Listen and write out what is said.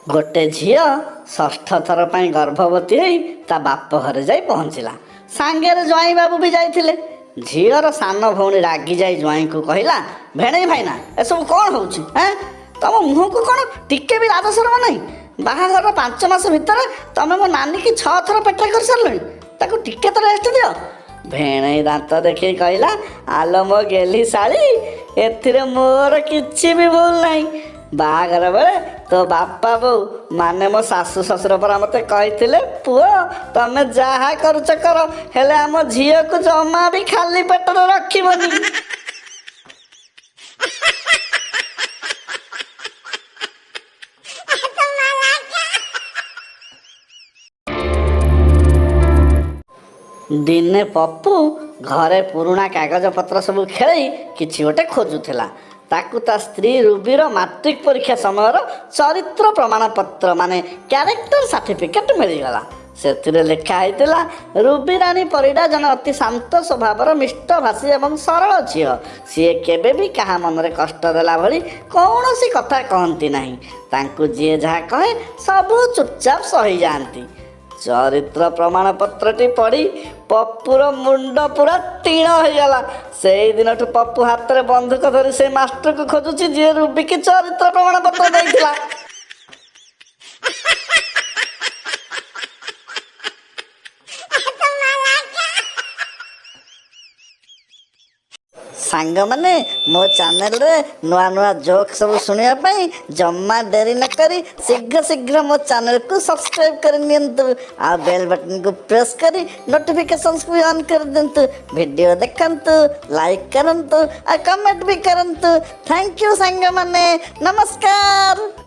ଗୋଟେ ଝିଅ ଷଷ୍ଠ ଥର ପାଇଁ ଗର୍ଭବତୀ ହେଇ ତା ବାପ ଘରେ ଯାଇ ପହଞ୍ଚିଲା। ସାଙ୍ଗରେ ଜ୍ୱାଇଁ ବାବୁ ବି ଯାଇଥିଲେ। ଝିଅର ସାନ ଭଉଣୀ ରାଗି ଯାଇ ଜ୍ୱାଇଁକୁ କହିଲା, ଭେଣେଇ ଭାଇନା, ଏସବୁ କ'ଣ ହେଉଛି? ଏଁ, ତମ ମୁହଁକୁ କ'ଣ ଟିକେ ବି ଲାଜ ସରମ ନାହିଁ? ବାହାଘରର 5 ମାସ ଭିତରେ ତମେ ମୋ ନାନୀକି 6 ଥର ପେଟରେ କରିସାରିଲଣି। ତାକୁ ଟିକେ ତ ରେଷ୍ଟ ଦିଅ। ଭେଣେଇ ଦାନ୍ତ ଦେଖେଇ କହିଲା, ଆଲୋ ମୋ ଗେହ୍ଲି ଶାଳୀ, ଏଥିରେ ମୋର କିଛି ବି ଭୁଲ ନାହିଁ। ବାହାଘର ବେଳେ ତୋ ବାପା ବୋଉ ମାନେ ମୋ ଶାଶୁ ଶ୍ୱଶୁର ପରା ମୋତେ କହିଥିଲେ, ପୁଅ ତମେ ଯାହା କରୁଛ କର, ହେଲେ ଆମ ଝିଅକୁ ଜମା ବି ଖାଲି ପେଟରେ ରଖିବନି। ଦିନେ ପପୁ ଘରେ ପୁରୁଣା କାଗଜପତ୍ର ସବୁ ଖେଳେଇ କିଛି ଗୋଟେ ଖୋଜୁଥିଲା। ତାକୁ ତା ସ୍ତ୍ରୀ ରୁବିର ମାଟ୍ରିକ ପରୀକ୍ଷା ସମୟର ଚରିତ୍ର ପ୍ରମାଣପତ୍ର ମାନେ କ୍ୟାରେକ୍ଟର ସାର୍ଟିଫିକେଟ୍ ମିଳିଗଲା। ସେଥିରେ ଲେଖା ହେଇଥିଲା, ରୁବି ରାଣୀ ପରିଡ଼ା ଜଣେ ଅତି ଶାନ୍ତ ସ୍ୱଭାବର, ମିଷ୍ଟଭାଷୀ ଏବଂ ସରଳ ଝିଅ। ସିଏ କେବେ ବି କାହା ମନରେ କଷ୍ଟ ଦେଲା ଭଳି କୌଣସି କଥା କହନ୍ତି ନାହିଁ। ତାଙ୍କୁ ଯିଏ ଯାହା କହେ ସବୁ ଚୁପଚାପ ସହିଯାଆନ୍ତି। ଚରିତ୍ର ପ୍ରମାଣପତ୍ରଟି ପଢ଼ି ପପୁର ମୁଣ୍ଡ ପୁରା ଟିଣ ହେଇଗଲା। ସେଇ ଦିନଠୁ ପପୁ ହାତରେ ବନ୍ଧୁକ ଧରି ସେ ମାଷ୍ଟରକୁ ଖୋଜୁଛି, ଯିଏ ରୁବିକି ଚରିତ୍ର ପ୍ରମାଣପତ୍ର ଦେଇଥିଲା। ସାଙ୍ଗମାନେ, ମୋ ଚ୍ୟାନେଲରେ ନୂଆ ନୂଆ ଜୋକ୍ ସବୁ ଶୁଣିବା ପାଇଁ ଜମା ଡେରି ନକରି ଶୀଘ୍ର ଶୀଘ୍ର ମୋ ଚ୍ୟାନେଲକୁ ସବସ୍କ୍ରାଇବ୍ କରି ନିଅନ୍ତୁ, ଆଉ ବେଲ୍ ବଟନକୁ ପ୍ରେସ୍ କରି ନୋଟିଫିକେସନ୍ସକୁ ବି ଅନ୍ କରିଦିଅନ୍ତୁ। ଭିଡ଼ିଓ ଦେଖନ୍ତୁ, ଲାଇକ୍ କରନ୍ତୁ ଆଉ କମେଣ୍ଟ ବି କରନ୍ତୁ। Thank you ସାଙ୍ଗମାନେ, ନମସ୍କାର।